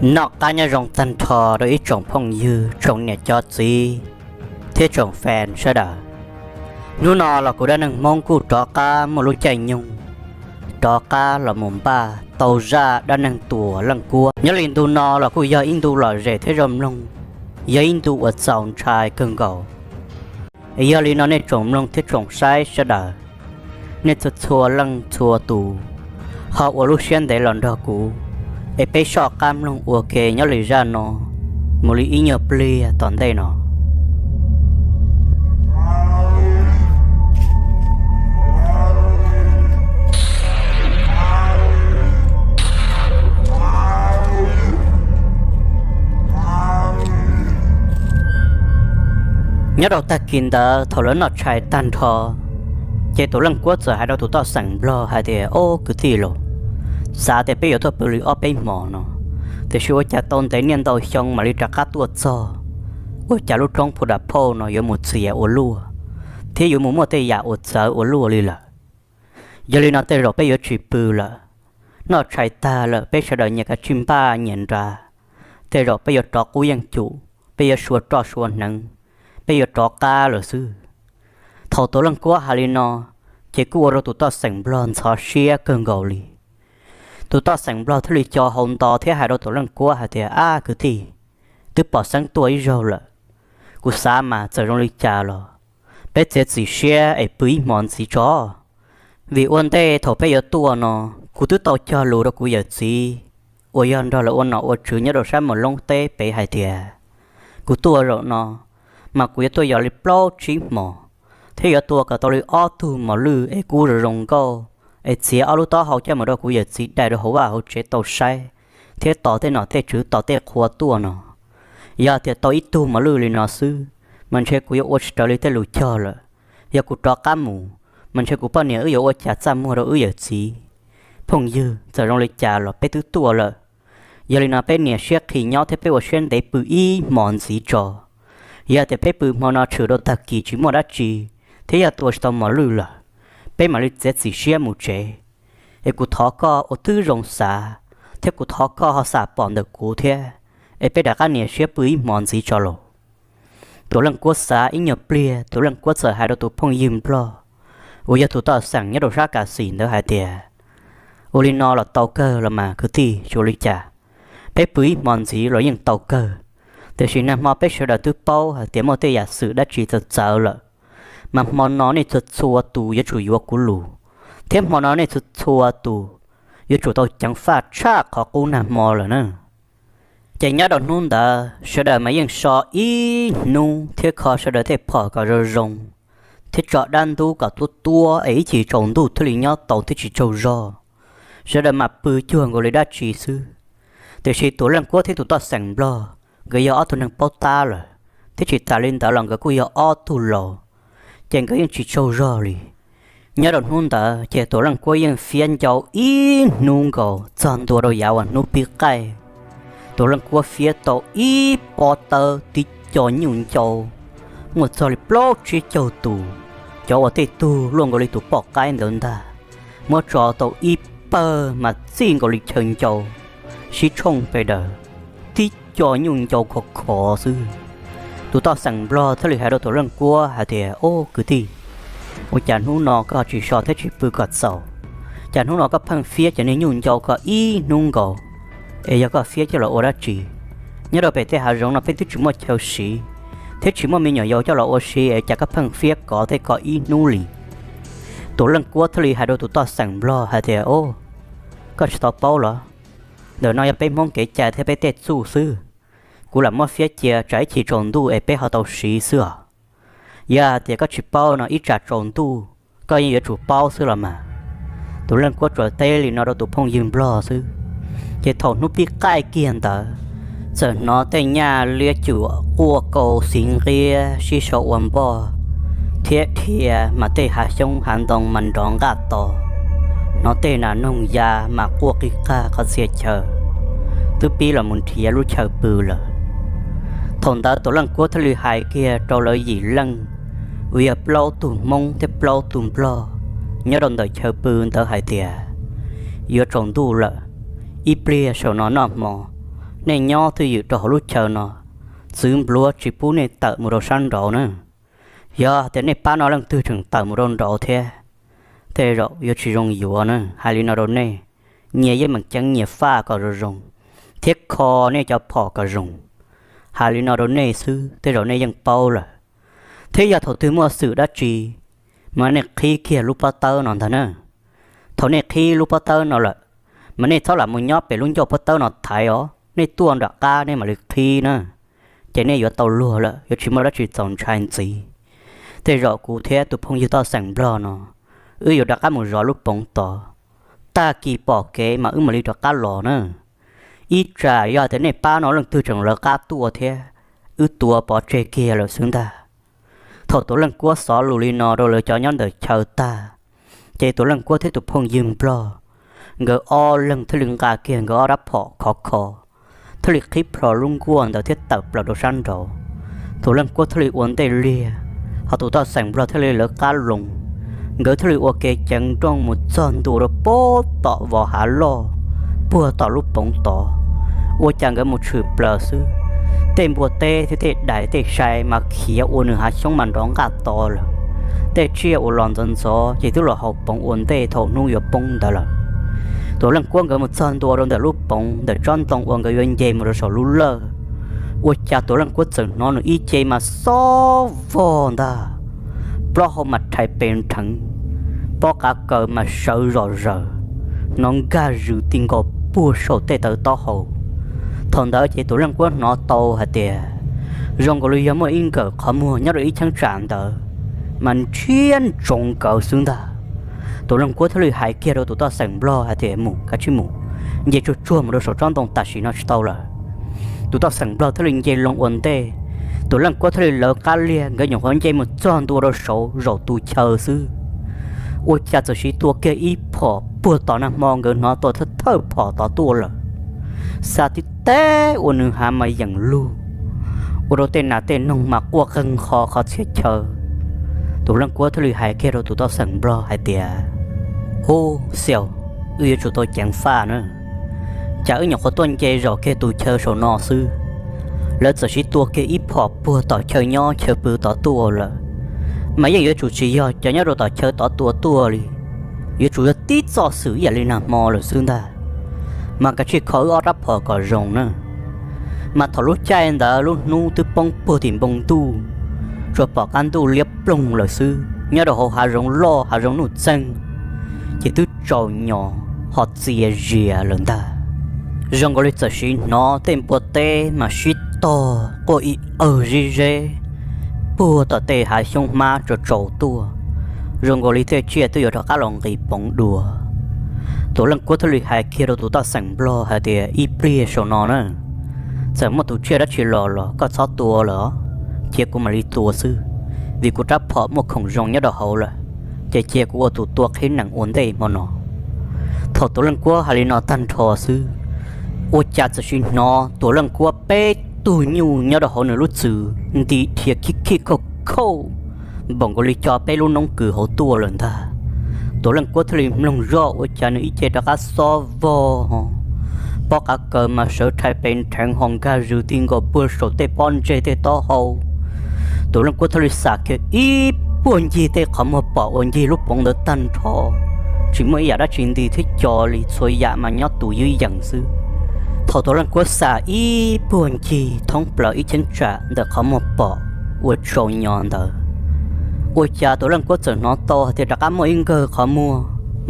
Noj qab nyob zoo tag nrho rau ib tsoom phooj ywg, tsoom niam cov txiv thiab tsoom fan sawv daws. Hnub no los kuv Dab Neeg Hmoob kuj rov qab muaj lub caij nyoog rov qab los mus npaj tau zaj dab neeg Tuam Leej Kuab. Nyob li ntu no los kuj yog ib ntu lom zem thiab zoo mloog, yog ib ntu uas txaus ntshai kawg nkaus. Yog li no nej tsoom mloog thiab tsoom saib sawv daws, nej txhua txhua leej txhua tus ho ua lub siab ntev los nrog kuv, es peb soj qab mloog ua ke nyob li zaj no mus li ib nyuag pliag tom ntej no. Nyob rau tag kis ntawd thaum lawv noj tshais tag nrho, ces tus Leej Kuab txawm hais rau tus toj xeem Nplog hais tias, Ob kwv tij los, xav tias peb yuav tuaj pw li ob peb hmos no, tiam sis ua cas tau ntev niaj ntau xyoo mam li rov qab tuaj txog, ua cas lub roob Phu Dam Phauj no yuav mus txias ua luaj, thiab yuav mus muaj tej yam uas txawv ua luaj li lawm. Yog li no tej zaum peb yuav tsis pw lawm, noj tshais tag lawm peb sawv daws nyias kav tsij npaj nyias nra, tej zaum peb yuav rov qub yeej cum, peb yuav sua roj sua hneev, peb yuav rov qab lawm xwb. Thaum tus Leej Kuab hais li no, ces kuj ua rau tus toj xeem Nplog ntxhov siab kawg nkaus li. Tus toj xeem Nplog thiaj li co hau nto thiab hais rau tus Leej Kuab hais tias, Ab kwv tij, twb pom xeeb tuaj ib zaug lawm, kuv xav mas txawm zoo li cas los peb txiav txim siab es pw ib hmos ntxiv tso, vim ua ntej thaum peb yuav tuaj no, kuv twb tau cog lus rau kuv yawm txiv uas yog nrog lawv ua nom ua tswv nyob rau sab Mos Loob teb pem hais tias, kuv tuaj zaum no mas kuv yuav tuaj yos li plaub tsib hmos, thiab yuav tua kom tau li ob tug mos lwj es kub zoo zoo nkauj, es txiav ob lub taub hau coj mus rau kuv yawm txiv dai rau hauv vaj hauv tsev tau saib, thiab tos tej nom tej tswv tos tej qhua tuaj no. Yog tias tau ib tug mos lwj li no xwb, mas ntshe kuv yuav ua tsis raws li tej lus cog lawm. Yog kuv rov qab mus, mas ntshe kuv poj niam wb yuav ua cas txaj muag rau wb yawm txiv. Phooj ywg, txawm zoo li cas los peb twb tuaj lawm, yog li no peb niam siab qhi nyob thiab peb ua siab ntev pw ib hmos ntxiv tso. Yog tias peb pw hmo no tshwm rau tag kis tsis muaj dab tsi, thiab yog tua tsis tau mos lwj lawm, peb mam li txiav txim siab mus tsev. Es kuv thov koj ua tib zoo xav, thiab kuv thov koj ho xam pom ntawm kuv thiab, es peb rov qab niam siab pw ib hmos ntxiv tso los. Tus Leej Kuab xav ib nyuag pliag, tus Leej Kuab txawm hais rau tus phooj ywg Nplog uas yog tus toj xeem nyob rau sab Kas Xis ntawd hais tias, Ua li no los tau kawg los mas kwv tij, tsis ua li cas, peb pw ib hmos ntxiv los yeej tau kawg. Tiam sis nag hmo peb sawv daws twb paub hais tias muaj tej yam xwm dab tsi txawv txawv lawm, mas hmo no nej txhua txhua tus yuav tsum yuav kuv lus, thiab hmo no nej txhua txhua tus yuav tsum tau ceev faj tshaj qhov qub nag hmo lawm na. Ces nyob rau hnub ntawd sawv daws mas yeej so ib hnub thiab kho sawv daws tej phom kom zoo zoo, thiab tso dab ntub kom tuab tuab es ib chim tsaus ntuj thiaj li nyob tau thiab tsis tsaug zog. Sawv daws mas pw cuag nkaus li dab tsi xwb. Tiam sis tus Leej Kuab thiab tus toj xeem Nplog nkawd yog ob tug neeg paub tab lawm, thiab tsis tas li ntawd los nkawd kuj yog ob tug laus, ces nkawd yeej tsis tsaug zog li. Nyob rau hnub ntawd ces tus Leej Kuab yeej fiab ncau ib hnub nkaus txog ntua rau yav uas hnub pib qaij. Tus Leej Kuab fiab tau ib pob tawb tib co nyuj ncau, muaj txog li plaub tsib caug tus, cov uas tej tug luaj nkaus li tus poj qaib ntawd ntag, muab tso tau ib pawg mas txij nkaus li chaw ncau, sib tshooj pes daws, tib co nyuj ncau khov khov xwb. Tus toj xeem Nplog thiaj li hais rau tus Leej Kuab hais tias, Ob kwv tij, ua cas hnub no koj tsis so thiab tsis pw kom txaus? Cas hnub no koj pheej fiab cov niag nyuj ncau ko ib hnub nkaus? Es yog koj fiab coj los ua dab tsi? Nyob rau pem tej hav zoov no peb twb tsis muaj chaw siv, thiab tsis muaj me nyuam yaus coj los ua si es cas koj pheej fiab kov tej ko ib hnub li? Tus Leej Kuab thiaj li hais rau tus toj xeem Nplog hais tias, Ob, koj tsis tau paub los? Ntawm no yog peb Hmoob kev cai thiab peb tej txuj xwb. Kuv lam muab fiab cia tsam ib chim tsaus ntuj es peb ho tau siv xwb os. Yog hais tias koj tsis paub no ib tsam tsaus ntuj koj yeej yuav tsum paub xwb los mas. Tus Leej Kuab tsuas teb li no rau tus phooj ywg Nplog xwb. Ces thaum hnub pib qaij kiag ntawd, txawm hnov tej nyaj liab cuam quaj kaus xiv nqiab sib sau ua npoj, thiab dhia mas tej hav xyoob hav ntoo mas nrov nqaj to. Hnov tej nas noog ya mas quaj qig qag qhov txhia chaw, twb pib los mus nrhiav lub chaw pw lawm. Thaum ntawd tus Leej Kuab thiaj li hais kiag rau lawv yim leej uas yog plaub tug Hmoob thiab plaub tug Nplog nyob rau ntawm chaw pw ntawd hais tias, Yuav tsaus ntuj lawm, ib pliag saum no noj hmo, nej nyob twj ywm rau hauv lub chaw no, txwv npluav tsis pub nej tawm mus rau sab nraud na. Yog tias nej pab no leej twg tseem tawm mus rau nraud thiab, tej zaum yuav tsis zoo yuav na. Hais li no rau nej, nyias yeej meem ceev nyias faj kom zoo zoo, thiab kho nej cov phom kom zoo. Hais li no rau nej xwb, tej zaum nej yeej paub lawm. Thiab yog thaum twg muaj xwm dab tsi, mas nej qhib kiag lub pob tawb no ntag na. Thaum nej qhib lub pob tawb no lawm, mas nej txhob lam mus nyob pem lub ncauj pob tawb no thaiv os, nej tuaj nram qab nej mam li qhib na. Ces nej yuav tau luag lawm, yuav tsis muaj dab tsi txaus ntshai ntxiv. Tej zaum kuv thiab tus phooj ywg toj xeem nplog no, wb yuav rov qab mus zov lub poov tod, tag kis pom kev mas wb mam li rov qab los na. Ib tsam yog tias nej pab no leej twg tseem lawv qab tuaj thiab, wb tuav pov tseg kiag lawm xwb ntag. Thaum Tuam Leej Kuab xov lus li no rau lawv cov nyob ntawm chaw tag, ces Tuam Leej Kuab thiab tus phooj ywg nplog, nkawd ob leeg thiaj li nqa kiag nkawd ob rab phom khov kho, thiaj li qhib plho lub nkuaj ntawd thiab tawm plaws rau sab nraud. Tuam Leej Kuab thiaj li ua ntej liag, ho tus toj xeem nplog thiaj li lawv qab loo. Nkawd thiaj li ua kev ceev nrooj mus txog ntua rau pem tom vos hav loj, puag tom lub poov tod. Ua cas nkawd mus tshwm plaws xwb, tej npua teb thiab tej dais tej sai mas khiav ua nws hav xyoob mas nrov nqaj to lawm. Tej tsiaj uas los ntxov ntxov ces twb los haus poov ua ntej thaum hnub yuav poob ntawd lawm. Tuam Leej Kuab nkawd mus txog ntua rau ntawm lub poov ntawm tsob ntoo uas nkawd yuav nce mus rau saum lub lawj, ua cas Tuam Leej Kuab txawm hnov nws ib ce mas xob vog ntag, plaub hau mas rhais pes nrheev, pob qav kaws mas sawv zom zaws, hnov nkag zws ti nkaus puag saum tej tawv taub hau. Thaum ntawd ces Tuam Leej Kuab hnov tau hais tias zoo nkaus li yog muaj ib nkawm qhov muag nyob rau ib cheeb tsam ntawd mas ntsia ntsoov nkawd xwb ntag. Tuam Leej Kuab thiaj li hais kiag rau tus toj xeem nplog hais tias, mus, kav tsij mus, nce tsuag tsuag mus rau saum tsob ntoo tam sim no tsis tau lawm. Tus toj xeem nplog thiaj li nce loo ua ntej, Tuam Leej Kuab thiaj li lawv qab liag, nkawd nyuam qhuav nce mus txog ntua rau saud zaum tu chaw xwb, ua cas txawm siv tua kiag ib phom puag tom nag hmo nkawd hnov tua thawj thawj phom tod tuaj lawm. Xa tib teb ua nws hav mas yeem lug, ua rau tej nas tej noog mas quaj qeeg qho qhov txhia chaw. Tus Leej Kuab thiaj li hais kiag rau tus toj xeem nplog hais tias, ub, xiaus, wb yuav tsum tau ceev faj na. Cas wb nyuam qhuav tuaj nce zaum kiag tus chaw saum no xwb, lawv txawm siv tua kiag ib phom puag tom chaw nyob chaw pw tod tuaj lawm, mas yeej yuav tsum tsis yog cov nyob rau tom chaw tod tua tuaj li, yuav tsum yog tib txoj xwm ib yam li nag hmo lawm xwb ntag. Mas kav tsij kho wb ob rab phom kom zoo na. Mas thaum lub caij ntawd lub hnub twb poob puag tim npoo ntuj, tsuas pom qab ntuj liab ploog lawm xwb. Nyob rau hauv hav zoov loj hav zoov nuj txeeg, ces twb tsaus nyos ho txias zias lawm ntag. Zoo nkaus li txawm siv hnov tej npua teb mas sib tog quaj ib awg zib zeb puag tom tej hav xyoob hmab tsaus tsaus tuaj, zoo nkaus li tej tsiaj twb yuav rov qab los nqis poov dua. Tuam Leej Kuab thiaj li hais kiag rau tus toj xeem nplog hais tias, ib pliag saum no na, txawm muaj tus tsiaj dab tsi los los koj txhob tua lawm, cia kuv mam li tua xwb, vim kuv rab phom muaj khoom zoo nyob rau hauv lawm, ces cia kuv ua tus tua qhib nees ua ntej hmo no. Thaum Tuam Leej Kuab hais li no tag nrho xwb, ua cas txawm siv hnov Tuam Leej Kuab peb tug nyuj nyob rau hauv nws lub txwm nti dhia khib khib khauj khauj npaum nkaus li co peb lub noob kws hauv tuaj lawm ntag. Tuam Leej Kuab thiaj li mloog zoj ua cas nws ib ce rov qab xob vog, pob qav kaws mas sawv rhais pes nrheev ho nkag zws ti nkaus puag saum tej pob ntseg tej taub hau. Tuam Leej Kuab thiaj li xam kiag ib puag ncig tej qhov muag pom uas ncig lub poov ntawd tag nrho, tsis muaj ib yam dab tsi nti thiab co li, txhua yam mas nyob tus ywb yees xwb. Thaum Tuam Leej Kuab xam ib puag ncig thoob plaws ib cheeb tsam ntawm qhov muag pom uas tsaus nyos ntawd, ua cas Tuam Leej Kuab txawm hnov tau hais tias rov qab muaj ib nkawg qhov muag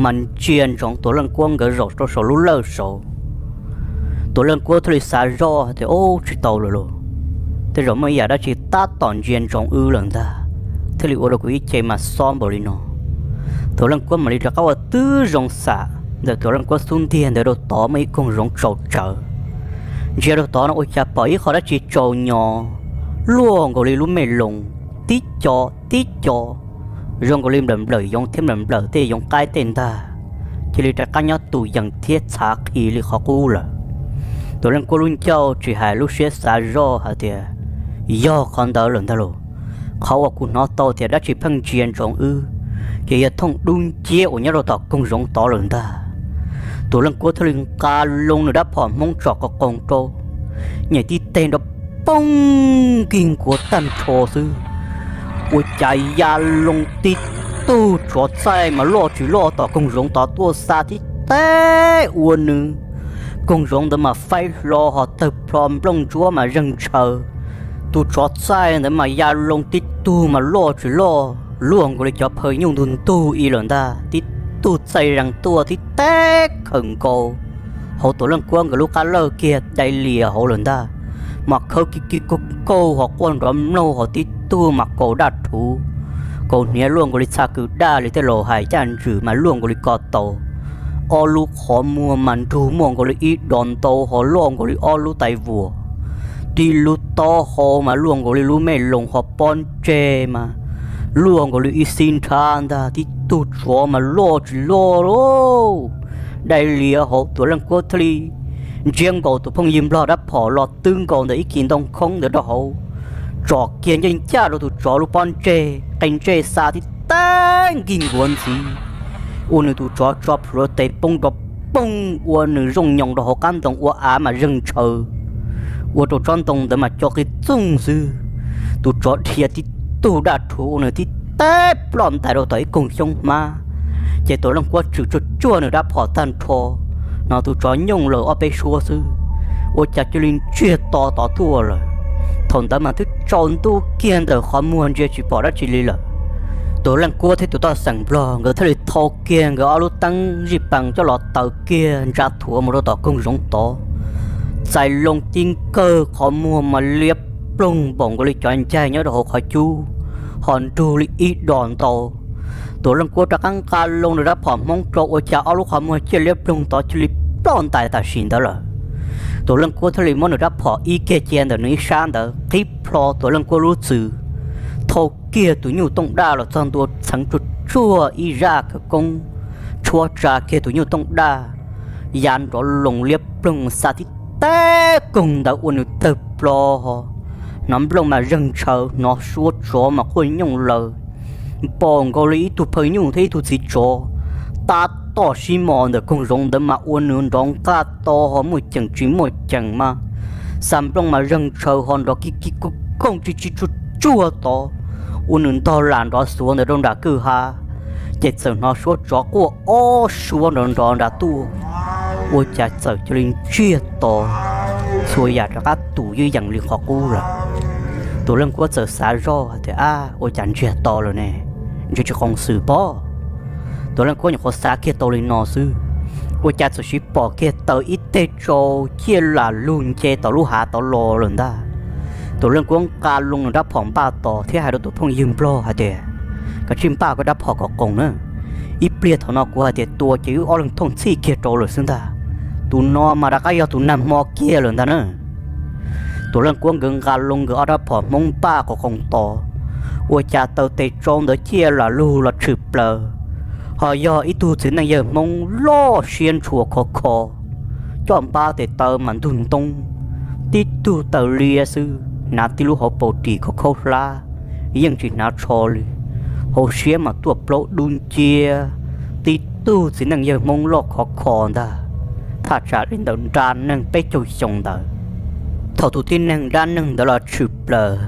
mas ntsia ntsoov Tuam Leej Kuab nkawd zaum rau saum lub lawj saud. Tuam Leej Kuab thiaj li xav zoj hais tias, ub, tsis tau lawm lauj, tej zaum muaj ib yam dab tsi tab tom ntsia ntsoov wb lawm ntag, thiaj li ua rau kuv ib ce mas xob npaum li no. Tuam Leej Kuab mam li rov qab ua tib zoo xam ntawm Tuam Leej Kuab xub ntiag ntawd rau tod muaj ib koog zoov tsaus tsawv. Ntsia rau tod no ua cas pom ib qho dab tsi tsaus nyos luaj nkaus li lub mej loos, tib co tib co, zoo nkaus li nplawm nplawm yoov thiab nplawm nplawm tej yoov qaib tej ntag, cia li rov qab nyob tus yees thiab txhav qhi li qhov qub lawm. Tuam Leej Kuab lub ncauj tsis hais lub siab xav zoj hais tias, yog qhov ntawd lawm ntag lauj, qhov uas kuv hnov tau tias dab tsi pheej ntsia ntsoov wb, ces yog thooj dub nciab uas nyob rau tom koog zoov tod lawm ntag. Tuam Leej Kuab thiaj li nqa loo nws rab phom Hmoob tsom qoos qoos rau, nyem tib teg nrov poob nkig nkuav tag nrho xwb. Ua cas ya loo tib tug tsov txaij mas loj tsis loj tom koog zoov tod tuaj xa tib teg ua nws. Koog zoov ntawd mas faib hlo ho tawg plho nplooj ntsuab mas zeeg ntshaw. Tus tsov txaij ntawd mas ya loo tib tug mas loj tsis loj luaj nkaus li cov phaw nyuj ntug ntug i lawm ntag, tib tug txaij zeeg tuaj tib teg khawm nkaus hauv Tuam Leej Kuab nkawd lub qab lawj kiag dai lias hauv lawm ntag. Mas khawb kib kib kaug kaug ho quaj nrov mlaug ho tib tug mas kaus daj rhuv, kaus hniav luaj nkaus li txha kws daj li tej laus hais caj ntswg mas luaj nkaus li ko taus. Ob lub qhov muag mas nrug muaj nkaus li ib dos ntau ho loj nkaus li ob lub tais vuas. Tib lub taub hau mas luaj nkaus li lub mej loos ho pob ntseg mas luaj nkaus li ib xib nrhab ntag, tib tug tsov mas loj tsis loj lauj. Dai lias hauv Tuam Leej Kuab thiaj li ntsiab nkaus tus phooj ywg nplog rab phom los twb nkaus ntawm ib kis ntoo khoob ntawd rau hauv, tsom kiag ncej ncaj rau tus tsov lub pob ntseg, qe ntsej xa tib teg nkig nkuav ntxiv, ua nws tus tsov tso plhuav tes poob nrov poog ua nws zooj nyoos rau hauv qab ntoo ua av mas zeeg ntshaw, ua rau tsob ntoo ntawd mas co qig txoog xwb. Tus tsov dhia tib tug daj rhuv ua nws tib teg ploj ntais rau tom ib koog xyoob hmab. Ces Tuam Leej Kuab tswm tsuag tsuag nws rab phom tag nrho, hnov tus tsov nyooj lawm ob peb suab xwb, ua cas cia li ntsiag to tod tuaj lawm. Thaum ntawd mas twb tsaus ntuj kiag ntawm qhov muag ntsia tsis pom dab tsi li lawm. Tuam Leej Kuab thiab tus toj xeem nplog nkawd thiaj li thau kiag nkawd ob lub teeb zij pees coj los taws kiag ntsa thuav mus rau tom koog zoov tod. Txais loo tib nkawg qhov muag mas liab ploog npaum nkaus li cov ncaig nyob rau hauv qhov cub, ho nrug li ib dos ntau. Tuam Leej Kuab rov qab nqa loo nws rab phom Hmoob rau ua cas ob lub qhov muag ciaj liab ploog tod cia li ploj ntais tam sim ntawd lawm. Tuam Leej Kuab thiaj li muab nws rab phom ib kiag cia ntawm nws ib sab ntawd qhib plho Tuam Leej Kuab lub txwm, thau kiag tus nyuj tooj daj los txog ntua txheev tsuag tsuag ib zaj khawv koob, tshuab tsa kiag tus nyuj tooj daj, ya nrov loos liab ploog xa tib teg koog ntawd ua nws tawg plho ho. Hnov nplooj mas zeeg ntshaw, hnov suab tsov mas quaj nyooj laws, npaum nkaus li ib tug phaw nyuj thiab ib tug txiv tsov tab tom sib mos ntawm koog zoov ntawd mas ua nws nrov nqaj to ho muaj ceem tsis muaj ceem mas xa nplooj mas zeeg ntshaw ho nrov kib kib koog koog tsis tsis tsuag tsuag tod, ua nws ntog lam nrov xuav ntawd rau nram kwj ha. Ces txawm hnov suab tsov quaj ob suab nrov nrov nram tuaj, ua cas txawm cia li ntsiag to, txhua yam rov qab tus yeej yees li qhov qub lawm. Tuam Leej Kuab txawm xav zoj hais tias, ab, ua cas ntsiag to lawm ne, ntshe tsis qoos xwm pob. Tuam Leej Kuab nyuam qhuav xav kiag tau li no xwb, ua cas txawm siv pom kiag taws ib teg tsau ciaj lam lug nce tom lub hav tod los lawm ntag. Tuam Leej Kuab nqa loo nws rab phom npaj tos thiab hais rau tus phooj ywg nplog hais tias, kav tsij npaj koj rab phom kom qoos na, ib pliag thaum no kuv hais tias tua ces wb ob leeg thooj txhij kiag rau lawm xwb ntag. Tus no mas rov qab yog tus nag hmo kiag lawm ntag na. Tuam Leej Kuab nkawd nqa loo nkawd ob rab phom Hmoob npaj kom qoos tos, ua cas taws tes tsau ntawd ciaj lam lug los tshwm plaws, ho yog ib tug txiv neej yawg Hmoob loj siab ntshua khov kho, coj npab tes taw mas ntug ntoo, tib tug taw liab xwb, hnav tib lub hauv paus ris khov khaub hlab, yeej tsis hnav tsho li, hauv siab mas tuaj plaub dub nciab, tib tug txiv neej yawg Hmoob loj khov kho ntag, thaj tsam li ntawm nrab neeg peb caug xyoo ntawd. Thaum tus tib neeg nrab neeg ntawd los tshwm plaws,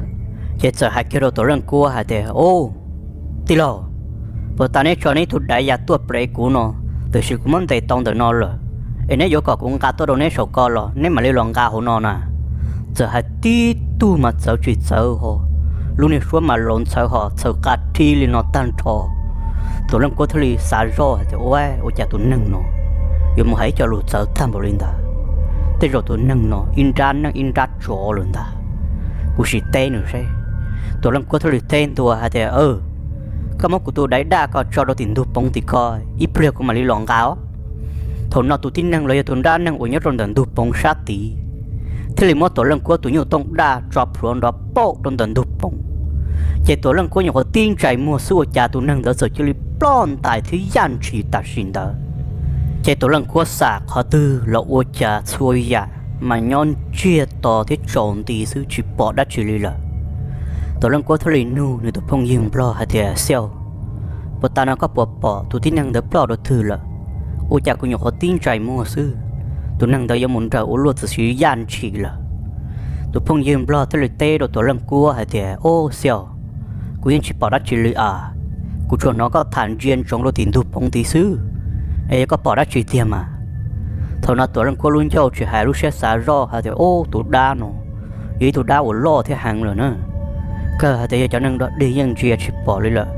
ces txawm hais kiag rau Tuam Leej Kuab hais tias, Ub, tij laug, puas tas neb tso neb ib tug daiv ya tuaj plev kuv no, tiam sis kuv muab ntes tau ntawm no lawm, es neb yuav kom kuv nqa tuaj rau neb saum ko los neb mam li los nqa hauv no na? Txawm hais tib tug mas txawv tsis txawv ho, lub niag suab mas laus ntxhawv ho txhaws qa rhib li no tag nrho. Tuam Leej Kuab thiaj li xav zoj hais tias, Ua, ua cas tus neeg no yuav mus hais ib co lus txawv tag npaum li ntawd? Tej zaum tus neeg no ib nrab neeg ib nrab tsov lawm ntag, kuv sim teb nws seb. Tuam Leej Kuab thiaj li teb ntua hais tias, Koj muab kuv tus daiv daj ko tso rau tim ntug poov tim ko, ib pliag kuv mam li los nqa os. Thaum no tus tib neeg los yog tus nrab neeg uas nyob rau ntawm ntug poov sab tid thiaj li muab Tuam Leej Kuab tus nyuj tooj daj tso plhuav nrov pauj rau ntawm ntug poov. Ces Tuam Leej Kuab nyuam qhuav tib ntsais muag xwb ua cas tus neeg ntawd txawm cia li ploj ntais thiab yaj ntshis tam sim ntawd. Ces Tuam Leej Kuab xam qhov twg los ua cas txhua yam mas nyob ntsiag to thiab tsaus nti xwb tsis pom dab tsi li lawm. Tuam Leej Kuab thiaj li nug nws tus phooj ywg nplog hais tias, Xiauj, puas tas no koj puas pom tus tib neeg ntawd ploj rau twg lawm? Ua cas kuv nyuam qhuav tib ntsais muag xwb, tus neeg ntawd yuav mus nrawm ua luaj txim siv yaj ntshis lawm. Tus phooj ywg nplog thiaj li teb rau Tuam Leej Kuab hais tias, Ob, xiaus, kuv yeej tsis pom dab tsi li as. Kuv tsuas hnov koj tham ntsia ntsoov rau tim ntug poov tid xwb, es yog koj pom dab tsi tiag mas? Thaum no Tuam Leej Kuab lub ncauj tsis hais lub siab xav zoj hais tias, Ob, tus dab no yog ib tug dab uas loj thiab heev lawm na. Kawg hais tias yog cov neeg dog dig yeej ntsia tsis pom li lawm,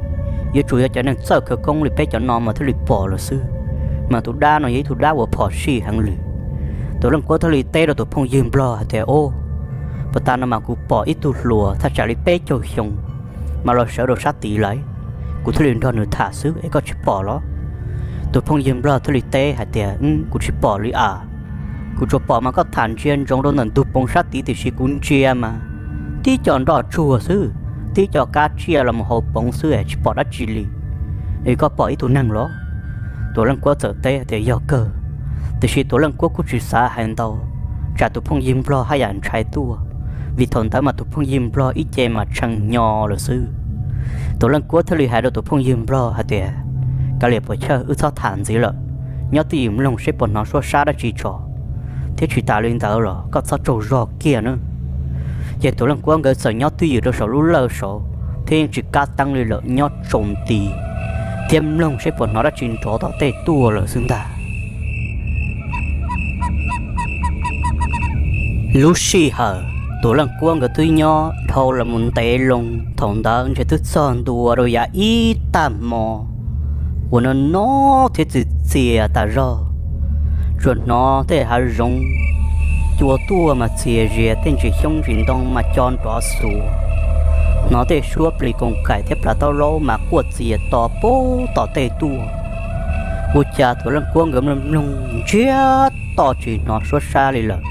yuav tsum yog cov neeg txawj khawv koob li peb cov no mas thiaj li pom lawm xwb, mas tus dab no yog ib tug dab uas phom sij heev li. Tuam Leej Kuab thiaj li teb rau tus phooj ywg nplog hais tias, Ob, puag ta no mas kuv pom ib tug hluas thaj tsam li peb caug xyoo mas los sawv rau sab tid lawm, kuv thiaj li nrog nws tham xwb es koj tsis pom los? Tus phooj ywg nplog thiaj li teb hais tias, Kuv tsis pom li as. Kuv tsuas pom mas koj tham ntsia ntsoov rau ntawm ntug poov sab tid tiam sis kuv ntsia mas tib co nroj tsuag xwb, tib co kab tsiaj los mus hauv poov xwb es tsis pom dab tsi li. Es koj pom ib tug neeg los? Tuam Leej Kuab txawm teb tias, Yog kawg. Tiam sis Tuam Leej Kuab kuj tsis xav hais ntau, tsam tus phooj ywg nplog haj yam ntshai tuaj, vim thaum ntawd mas tus phooj ywg nplog ib ce mas tshee hnyo lawm xwb. Tuam Leej Kuab thiaj li hais rau tus phooj ywg nplog hais tias, Kav liam puas chawj, wb txhob tham ntxiv lawm, nyob twj ywm mloog seb puas hnov suab sab dab tsi tso, thiab tsis tas li ntawd los koj txhob tsaug zog kiag nawb. Ces Tuam Leej Kuab nkawd txawm nyob twj ywm rau saum lub lawj saud thiab yeej tsis kab teeb li lawm, nyob tsaus nti thiab mloog seb puas hnov dab tsi nrov tom tej tuaj lawm xwb ntag. Lub sij hawm Tuam Leej Kuab nkawd twb nyob dhau los mus ntev loo, thaum ntawd ntshe twb txog ntua rau yav ib tag hmo uas no no thiab txias txias tas zog. Tsuas hnov tej hav zoov cua tuaj mas txias zias, tej ntsis xyoob ntsis ntoo mas co nrov xuav, hnov tej suab plis koos kaim thiab plas taub laub mas quaj txias to pub tom tej tuaj. Ua cas Tuam Leej Kuab nkawd mloog mloog ntsiag to tsis hnov suab sab li lawm.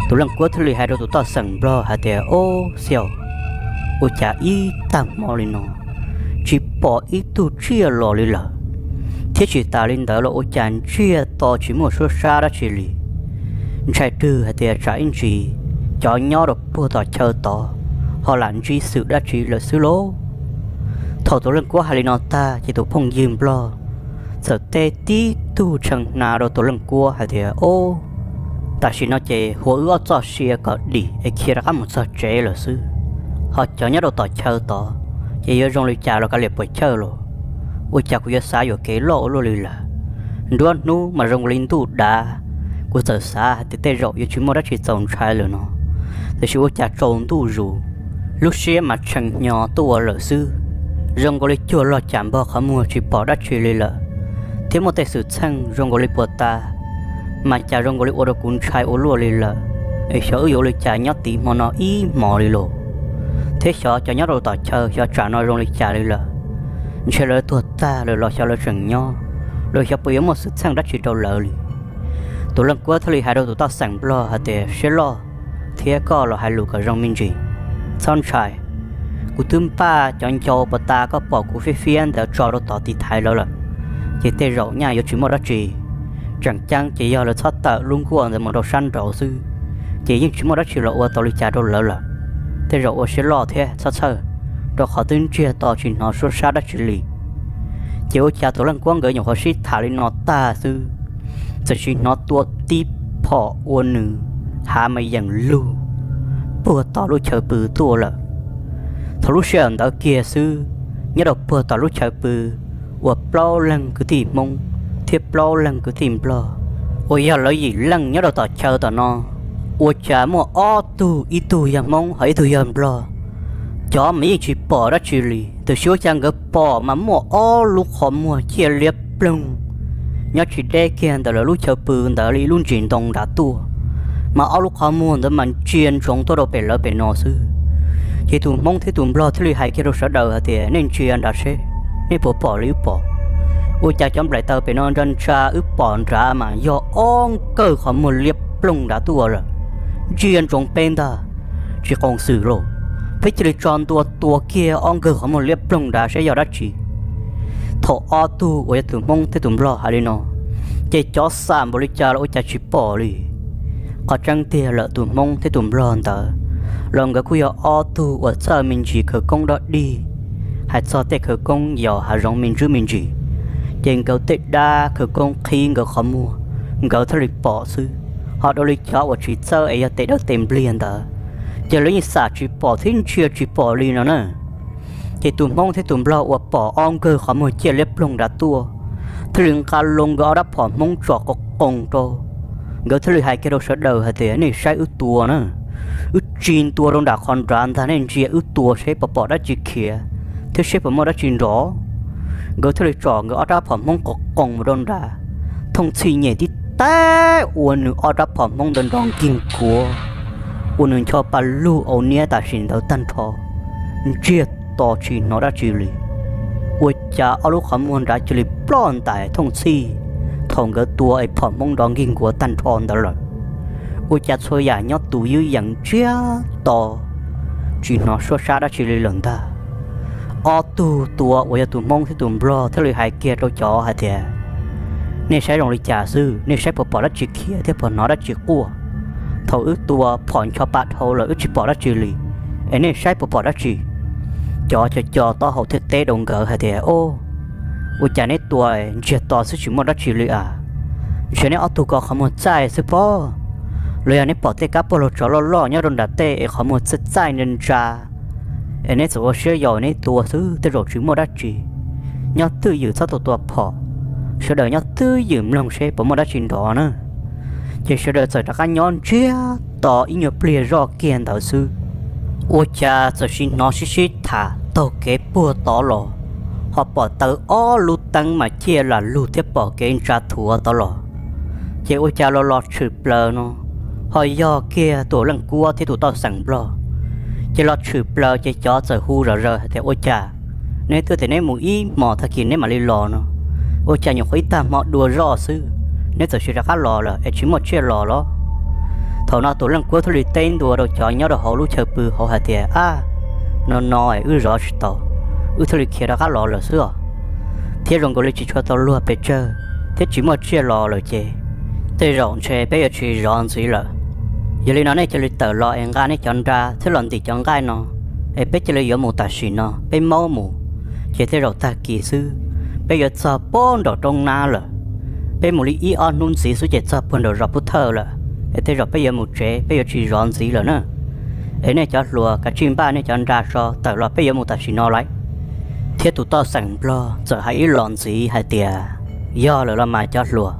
Tuam Leej Kuab thiaj li hais rau tus toj xeem nplog hais tias, Ob, xiaus, ua cas ib tag hmo li no tsis pom ib tug tsiaj los li lawm, thiab tsis tas li ntawd los ua cas ntsiag to tsis muaj suab sab dab tsi li? Ntshai rwg hais tias tsam ib ntsis cov nyob rau puag tom chaw tod ho lam ntsib xwm dab tsi lawm xwb lauj. Thaum Tuam Leej Kuab hais li no tag ces tus phooj ywg nplog txawm teb tib tug tshee hnav rau Tuam Leej Kuab hais tias, Ob, tam sim no ces huas wb ob txoj sia kom dim es khiav rov qab mus txog tsev lawm xwb. Ho cov nyob rau tom chaw tod ces yuav zoo li cas los kav liam puas chawj los, ua cas kuv yuav xav yuam kev loj ua luaj li lawm. Nruab hnub mas zoo li ntuj dav, kuv txawm xav hais tias tej zaum yuav tsis muaj dab tsi txaus ntshai lawm no, tiam sis ua cas tsaus ntuj zus, lub siab mas tshee hnyo tuaj lawm xwb. Zoo nkaus li cuag log cas npog qhov muag tsis pom dab tsi li lawm, thiab muaj tej xwm txheej zoo nkaus li puas tas, mas cas zoo nkaus li ua rau kuv ntshai ua luaj li lawm. Es xyov wb yuav ua li cas nyob tiv hmo no ib hmos li los, thiab xyov cov nyob rau tom chaw xyov tsam no zoo li cas li lawm. Ntshe lawv tuag tag lawm los xyov lawv tseem nyob, los xyov puas yuav muaj xwm txheej dab tsi rau lawv li. Tus Leej Kuab thiaj li hais rau tus toj xeem nplog hais tias, Siab loj thiab koj los hais lus kom zoo me ntsis, txhob ntshai. Kuv twb npaj cov ncau puas tas koj pom kuv fiab fiab ntawd tso rau tod tiv thaiv lawv lawm, ces tej zaum nyaj yuav tsis muaj dab tsi. Tseem ceeb ces yog lawv txhob tawm lub nkuaj ntawd mus rau sab nraud xwb, ces yeej tsis muaj dab tsi los ua tau li cas rau lawv lawm. Tej zaum ua siab loj thiab txhob txhawj, rau qhov twb ntsiag to tsis hnov suab sab dab tsi li. Ces ua cas Tus Leej Kuab nkawd nyuam qhuav sib tham li no tag xwb, txawm sim hnov tua tib phom ua nws hav mas yeem lug puag tom lub chaw pw tuaj lawm. Thaum lub sij hawm ntawd kiag xwb, nyob rau puag tom lub chaw pw uas plaub leeg kwv tij Hmoob thiab plaub leeg kwv tij Nplog uas yog lawv yim leej nyob rau tom chaw tom no, ua cas muaj ob tug, ib tug yog Hmoob ho ib tug yog Nplog. Cov mas yeej tsis pom dab tsi li, tiam sis ua cas nkawd pom mas muaj ob lub qhov muag ciaj liab ploog nyob tsis deb kiag ntawm lawv lub chaw pw ntawd li ib lub ntsis ntoo nrad tuaj, mas ob lub qhov muag ntawd mas ntsia ntsoov tuaj rau pem lawv pem no xwb. Ces tus Hmoob thiab tus Nplog thiaj li hais kiag rau sawv daws hais tias, Nej ntsia nrad seb, nej puas pom li wb pom? Ua cas cov nplaim taws pem no ntsa ntsa wb pom nrad mas yog ob nkawg qhov muag liab ploog nrad tuaj lawm, ntsia ntsoov peb ntag. Tsis qoos xwm los, peb cia li tso ntua tua kiag ob nkawg qhov muag liab ploog nrad seb yog dab tsi. Thaum ob tug uas yog tus Hmoob thiab tus Nplog hais li no, ces cov xam npaum li cas los ua cas tsis pom li. Qhov tseeb tiag lawm tus Hmoob thiab tus Nplog ntawd los nkawd kuj yog ob tug uas txawj me ntsis khawv koob dog dig, hais txog tej khawv koob yos hav zoov me ntsis me ntsis, ces nkawd tej dab khawv koob qhib nkawd qhov muag, nkawd thiaj li pom xwb. Ho dua li cov uas tsis txawj es yog tes dawb tes npliag ntawd, ces lawv yeej xam tsis pom thiab ntsia tsis pom li no na. Ces tus Hmoob thiab tus Nplog uas pom ob nkawg qhov muag ciaj liab ploog nrad tuaj, thiaj li nqa loo nkawd ob rab phom Hmoob tso qoo qoo rau. Nkawd thiaj li hais kiag rau sawv daws hais tias, nej saib wb tua na, wb tsis ntua rau nram qhov nrad ntag, nej ntsia wb tua seb puas pom dab tsi khiav thiab seb puas muaj dab tsi nrov. Nkawd thiaj li tsom nkawd ob rab phom Hmoob qoo qoo mus rau nrad, thooj txhij nyem tib tag ua nws ob rab phom Hmoob ntawd nrov nkig nkuav, ua nws ncho pa lug au niab tam sim ntawd tag nrho, ntsiag to tsis hnov dab tsi li. Ua cas ob lub qhov muag nrad cia li ploj ntais thooj txhij thaum nkawd tua es phom Hmoob nrov nkig nkuav tag nrho ntawd lawm. Ua cas txhua yam nyob tus ywb yees ntsiag to, tsis hnov suab sab dab tsi li lawm ntag. Ob tug tua uas yog tus Hmoob thiab tus Nplog thiaj li hais kiag rau cov hais tias, nej saib zoo li cas xwb, nej saib puas pom dab tsi khiav thiab puas hnov dab tsi quaj? Thaum wb tua phom ncho pa dhau lawm wb tsis pom dab tsi li, es nej saib puas pom dab tsi? Cov co co taub hau thiaj teb rau nkawd hais tias, o, ua cas neb tua ntsiag to xwb tsis muaj dab tsi li as? Ntshe neb ob tug ko qhov muag txaij xwb pob, los yog neb pom tej kab poj laug tsov loj loj nyob rau nram tej es qhov muag txaij txaij ntsa ntsa, es neb txawm ua siab yau neb tua xwb, tej zaum tsis muaj dab tsi. Nyob twj ywm txhob tua tua phom, sawv daws nyob twj ywm mloog seb puas muaj dab tsi nrov na. Ces sawv daws txawm rov qab nyob ntsiag to ib nyuag pliag zoj kiag ntawd xwb, ua cas txawm sim hnov sib sib tham taug kev puag tod los, ho pom taws ob lub teeb mas ciaj lam lug thiab pom kev ntsa thuav tod los. Ces ua cas los los tshwm plaws no, ho yog kiag tus Leej Kuab thiab tus Toj Xeem Nplog. Ces los tshwm plaws ces cov txawm hu zom zaws hais tias, ua cas neb twb tias neb mus ib hmos tag kis neb mam li los no, ua cas nyuam qhuav ib tag hmo dua zoj xwb neb txawm sim rov qab los lawm es tsis muaj tsiaj los los? Thaum no tus Leej Kuab thiaj li teb ntua rau cov nyob rau hauv lub chaw pw hauv hais tias, ab, no no es wb zov tsis tau, wb thiaj li khiav rov qab los lawm xwb os. Thiab zoo nkaus li tsis tshua tau luag pes tsawg thiab tsis muaj tsiaj los lawm ces tej zaum ntshe peb yuav tsis zov ntxiv lawm. Yog li no nej cia li tawm los es nqa nej cov nra thiab los ntim cov nqaij no, es peb cia li yuav mus tam sim no, peb maub mus, ces tej zaum tag kis xwb peb yuav txog puag nraum roob nab lawm. Peb mus li ib ob hnub ntxiv xwb ces txog puag nraum zos Pub Thawj lawm, es tej zaum peb yuav mus tsev, peb yuav tsis zov ntxiv lawm na. Es nej cov hluas kav tsij npaj nej cov nra tso, tawm los peb yuav mus tam sim no lawm. Thiab tus Toj Xeem Nplog txawm hais ib los ntxiv hais tias, yog lawm los mas cov hluas,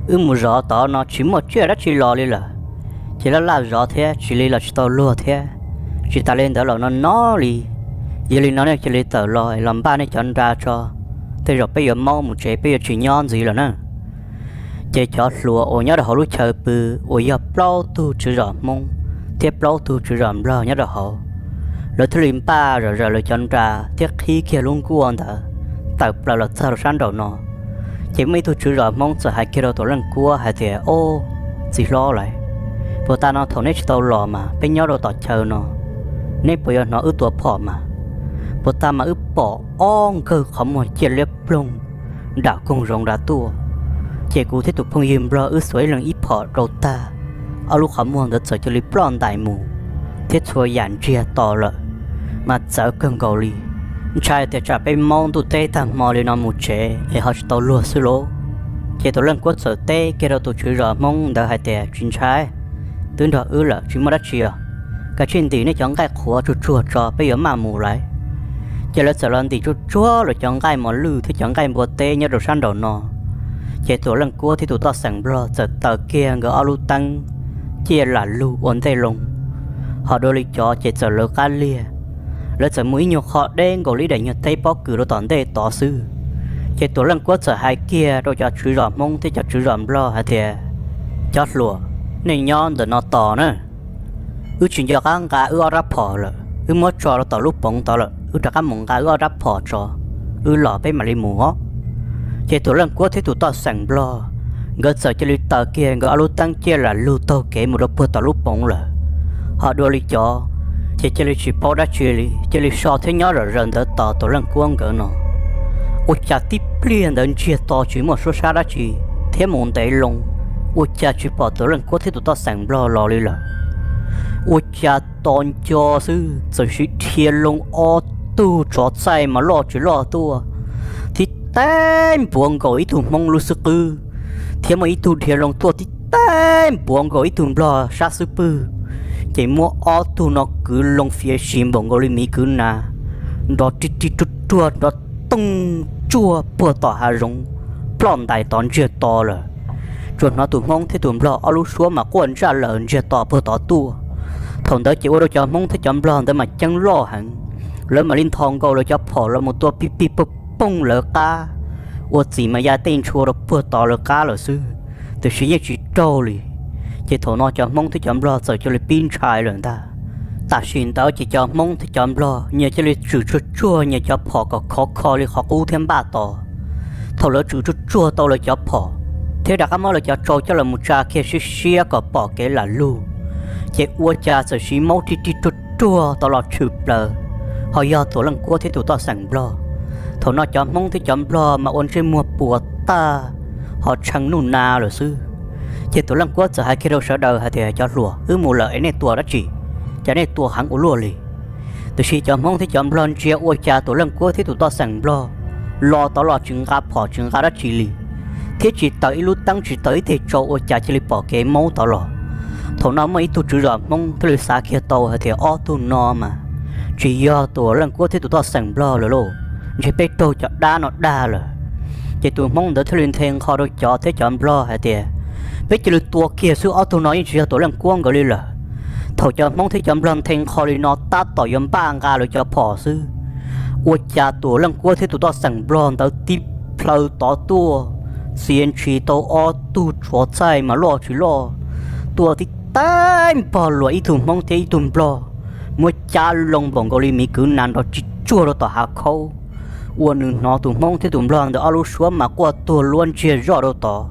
wb mus zov tod no tsis muaj tsiaj dab tsi los li lawm, ces laj laj zov thiab tsis li los tsis tau luag thiab, tsis tas li ntawd los no no li. Yog li no nej cia li tawm los es los npaj nej cov nra tso, tej zaum peb yuav maub mus tsev, peb yuav tsis nyob ntxiv lawm na. Ces cov hluas uas nyob rau hauv lub chaw pw uas yog plaub tug tswv zos Hmoob thiab plaub tug tswv zos Nplog nyob rau hauv, lawv thiaj li npaj zom zaws lawv cov nra thiab qhib kiag lub nkuaj ntawd tawm plaws los txog rau sab nraum no. Ces muaj ib tug tswv zos Hmoob txawm hais kiag rau tus Leej Kuab hais tias, o, txiv hlob lawm, puas tas no thaum neb tsis tau los mas peb nyob rau tom chaw no, neb puas yuav hnov wb tua phom mas? Puas tas mas wb pom ob nkawg qhov muag ciaj liab ploog nram koog zoov nrad tuaj. Ces kuv thiab tus phooj ywg Nplog wb xuas ib leeg ib phom rau tag, ob lub qhov muag ntawd txawm cia li ploj ntais mus thiab txhua yam ntsiag to lawm, mas txawv kawg nkaus li. Ntshai tias tsam peb maub ntuj teb tag hmo li no mus tsev es ho tsis tau luag xwb lauj. Ces tus Leej Kuab txawm teb kiag rau tus tswv zos Hmoob ntawd hais tias, tsis ntshai, twb nrog wb lawm tsis muaj dab tsi os, kav tsij ntim nej cov nqaij qhuav tsuag tsuag tso peb yuav maj mus lawm. Ces lawv txawm los ntim tsuag tsuag lawv cov nqaij mos lwj thiab cov nqaij npua teb nyob rau sab nraum no. Ces tus Leej Kuab thiab tus Toj Xeem Nplog txawm taws kiag nkawd ob lub teeb ciaj lam lug ua ntej loo. Ho dua li cov ces txawm lawv qab liag, lawv txawm mus ib nyuag qho deb nkaus li daim nyuag teb pob kws rau tom ntej tod xwb. Ces tus Leej Kuab txawm hais kiag rau cov tswv zos Hmoob thiab cov tswv zos Nplog hais tias, cov hluas, nej nyob ntawm no tos na, wb tsis nco qab nqa wb ob rab phom lawm, wb muab tso rau tom lub poov tod lawm, wb rov qab mus nqa wb ob rab phom tso, wb los peb mam li mus os. Ces tus Leej Kuab thiab tus Toj Xeem Nplog, nkawd txawm cia li taws kiag nkawd ob lub teeb ciaj lam lug taug kev mus rau puag tom lub poov lawm. Ho dua li cov, ces cia li tsis paub dab tsi li, cia li so thiab nyob zom zaws ntawd tos tus Leej Kuab nkawd no. Ua cas tib pliag ntawd ntsiag to tsis muaj suab sab dab tsi, thiab mus ntev loo, ua cas tsis pom tus Leej Kuab thiab tus Toj Xeem Nplog los li lawm. Ua cas tos nco xwb txawm sim dhia loo ob tug tsov txaij mas loj tsis loj tuaj, tib teb npuav nkaus ib tug Hmoob lub xub qwb, thiab muaj ib tug dhia loo tuaj tib teb npuav nkaus ib tug Nplog sab xub pwg. ces muab ob tug no kwv loo fiav si npaum nkaus li miv kwv nas, nrov rig rig ruag ruag nrov toog tsuag puag tom hav zoov, ploj ntais tod ntsiag to lawm. Tsuas hnov tus Hmoob thiab tus Nplog ob lub suab mas quaj ntsaj lawm ntsiag to puag tod tuaj. Thaum ntawd ces ua rau cov Hmoob thiab cov Nplog ntawd mas ceeb loj heev, lawv mam li nthos nkaus lawv cov phom los mus tua pig pig poog poog lawv qab, ua txim mas ya tej ntshua rau puag tod lawv qab lawm xwb, tiam sis yeej tsis raug li. Ces thaum no cov Hmoob thiab cov Nplog txawm cia li pib ntshai lawm ntag. Tam sim ntawd ces cov Hmoob thiab cov Nplog nyias cia li tswm tsuag tsuag nyias cov phom kom khov kho li qhov qub thiab npaj tos. Thaum lawv tswm tsuag tsuag tau lawv cov phom thiab rov qab muab lawv cov tsau coj los mus tsa kiag siab siab kom pom kev lam lug, ces ua cas txawm siv maub rig rig ruag ruag tau los tshwm plaws, ho yog Tuam Leej Kuab thiab tus toj xeem Nplog. Thaum no cov Hmoob thiab cov Nplog mas ua ntsej muag puas tag, ho tshee nuj na lawm xwb. Ces Tuam Leej Kuab txawm hais kiag rau sawv daws hais tias, Cov hluas, wb mus lawm es nej tua dab tsi? Cas nej tua heev ua luaj li? Tiam sis cov Hmoob thiab cov Nplog ntsia ua cas Tuam Leej Kuab thiab tus toj xeem Nplog los tod los tsis nqa phom tsis nqa dab tsi li, thiab tsis taws ib lub teeb tsis taws ib teg tsau ua cas cia li pom kev maub tod los. Thaum no muaj ib tug tswv zos Hmoob thiaj li xav kiag tau hais tias, Ob tug no mas tsis yog Tuam Leej Kuab thiab tus toj xeem Nplog lawm lauj, ntshe peb raug cov dab no dag lawm. Ces tus Hmoob ntawd thiaj li nthe nqho rau cov thiab cov Nplog hais tias, Peb cia li tua kiag xwb, ob tug no yeej tsis yog Tuam Leej Kuab nkawd li lawm. Thaum cov Hmoob thiab cov Nplog nthe nqho li no tab tom yuav npaj nqa lawv cov phom xwb, ua cas Tuam Leej Kuab thiab tus toj xeem Nplog ntawd tib plhaw tod tuaj, txia ntshis tau ob tug tsov txaij mas loj tsis loj, tuaj tib teg npog luas ib tug Hmoob thiab ib tug Nplog, muab cab loo npaum nkaus li miv kwv nas nrov rig tsuag rau tom hav khaub. Ua nws hnov tus Hmoob thiab tus Nplog ntawd ob lub suab mas quaj tuag luab ntsiag zoj rau tod,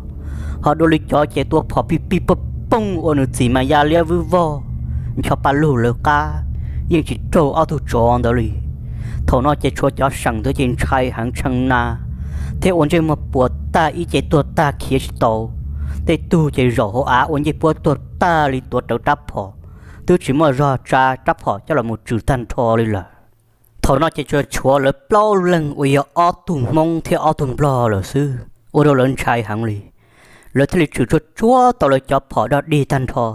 ho dua li cov ces tua phom pig pig poog poog ua nws txim mas ya liab vwb vog, ncho pa lug lawv qab, yeej tsis raug ob tug tsov ntawd li. Thaum no ces tshuav cov seem ntawd ces ntshai heev tshee na, thiab ua ntsej muag puas tag ib ce tuag tag khiav tsis tau. Tej tug ces zaum hauv av ua ncej puab tuag tag li tuav rawv rab phom, twb tsis muaj zog tsa rab phom coj los mus tswm tag nrho li lawm. Thaum no ces tsuas tshuav lawv plaub leeg uas yog ob tug Hmoob thiab ob tug Nplog lawm xwb, ua rau lawv ntshai heev li. Lawv thiaj li tswm tsuag tsuag tau lawv cov phom dog dig tag nrho,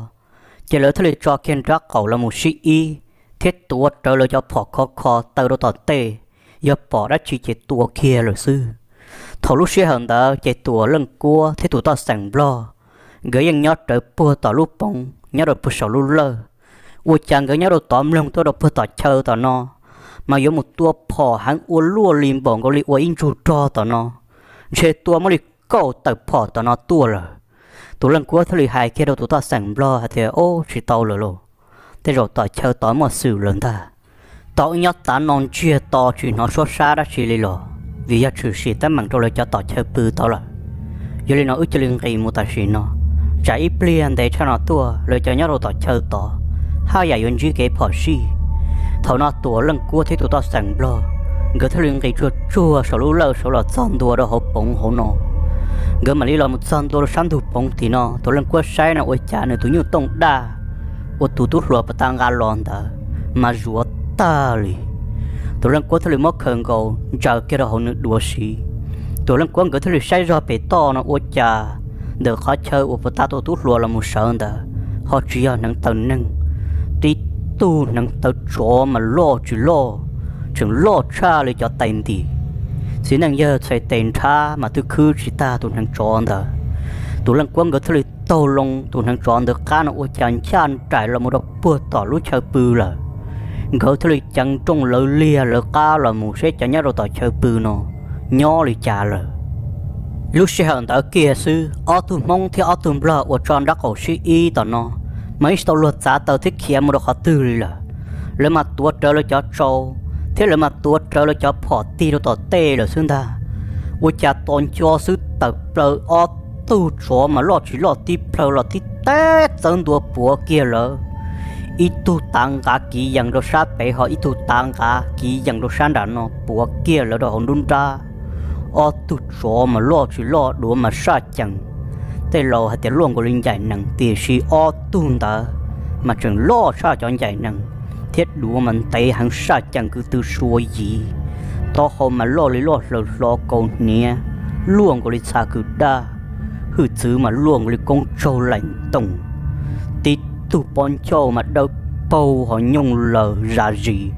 ces lawv thiaj li tso kiag nrab qaum los mus sib ib, thiab tuav rawv lawv cov phom khov kho taw rau tom tej, yog pom dab tsi ces tua kiag lawm xwb. Thaum lub sij hawm ntawd ces Tuam Leej Kuab thiab tus toj xeem Nplog, nkawd yeej nyob rawv puag tom lub poov nyob rau puag saum lub lawj. Ua cas nkawd nyob rau tod mloog tuaj rau puag tom chaw tom no, mas yuav mus tua phom heev ua luaj li npaum nkaus li ua ib ntsug rog tom no, ntshe tua muab li kaum tawm phom tom no tuaj lawm. Tus Leej Kuab thiaj li hais kiag rau tus toj xeem Nplog hais tias, Ob, tsis tau lawm lauj, tej zaum tom chaw tod muaj xwm lawm ntag. Tau wb nyob tav no ntsiag to tsis hnov suab sab dab tsi li los, vim yog tshwm sim teeb meem rau lawv cov tom chaw pw tod lawm. Yog li no wb cia li nqis mus tam sim no, tsam ib pliag ntev tshaj no tuaj lawv cov nyob rau tom chaw tod haj yam yuav ntsib kev phom sij. Thaum no Tuam Leej Kuab thiab tus toj xeem Nplog, nkawd thiaj li nqis tsuag tsuag saum lub lawj saud los txog ntua rau hauv poov hauv no. Nkawd mam li los mus txog ntua rau sab ntug poov tim no, Tuam Leej Kuab saib no ua cas nws tus nyuj tooj daj uas tus tub hluas puag ta nqa los ntawd mas zuav tag li. Tuam Leej Kuab thiaj li muab khaws nkaus ntsaws kiag rau hauv nws duav siv. Tuam Leej Kuab nkawd thiaj li saib zog pem toj no ua cas ntawm qhov chaw uas puag ta tus tub hluas los mus sawv ntawd ho tsis yog hneev taw neeg, tib tug hneev taw tsov mas loj tsis loj, tseem loj tshaj li cov tais ntim. Txiv neej yawg txhais tes nrhab mas twb khwb tsis tag tus hneev tsov ntawd. Tus Leej Kuab nkawd thiaj li taug loo tus hneev tsov ntawd qab no ua cas ncaj nraim los mus rau puag tom lub chaw pw lawm. Nkawd thiaj li ceev nrooj lawv liag lawv qab los mus seb cov nyob rau tom chaw pw no nyob li cas lawm. Lub sij hawm ntawd kiag xwb ob tug Hmoob thiab ob tug Nplog uas tso nrab qaum sib ib tom no mas ib tsis tau luag txav taw thiab khiav mus rau qhov twg li lawm. Lawv mas tuav rawv lawv cov tsau thiab lawv mas tuav rawv lawv cov phom tig rau tom tej lawm xwb ntag. Ua cas tos nco xwb tawm plaws ob tug tsov mas loj tsis loj tib plhaw los tib teg txawb ntua puav kiag lawv. Ib tug tav nqav kiv yees rau sab pem ho ib tug tav nqav kiv yees rau sab nram no puav kiag lawv rau hauv nruab nrab. Ob tug tsov mas loj tsis loj duav mas saj cees. Tej laus hais tias luaj nkaus li ncaim nees tiam sis ob tug ntawd mas tseem loj tshaj cov ncaim nees thiab duav mas ntev heev saj cees kwv tw sua yiv. Taub hau mas loj li loj hlaws hlo kaus hniav, luaj nkaus li txha kws daj. Hwj txwv mas luaj nkaus li koob tsaug laim ntoos. Tib tug pob ncauj mas dawb paug ho nyooj lawm zam zis.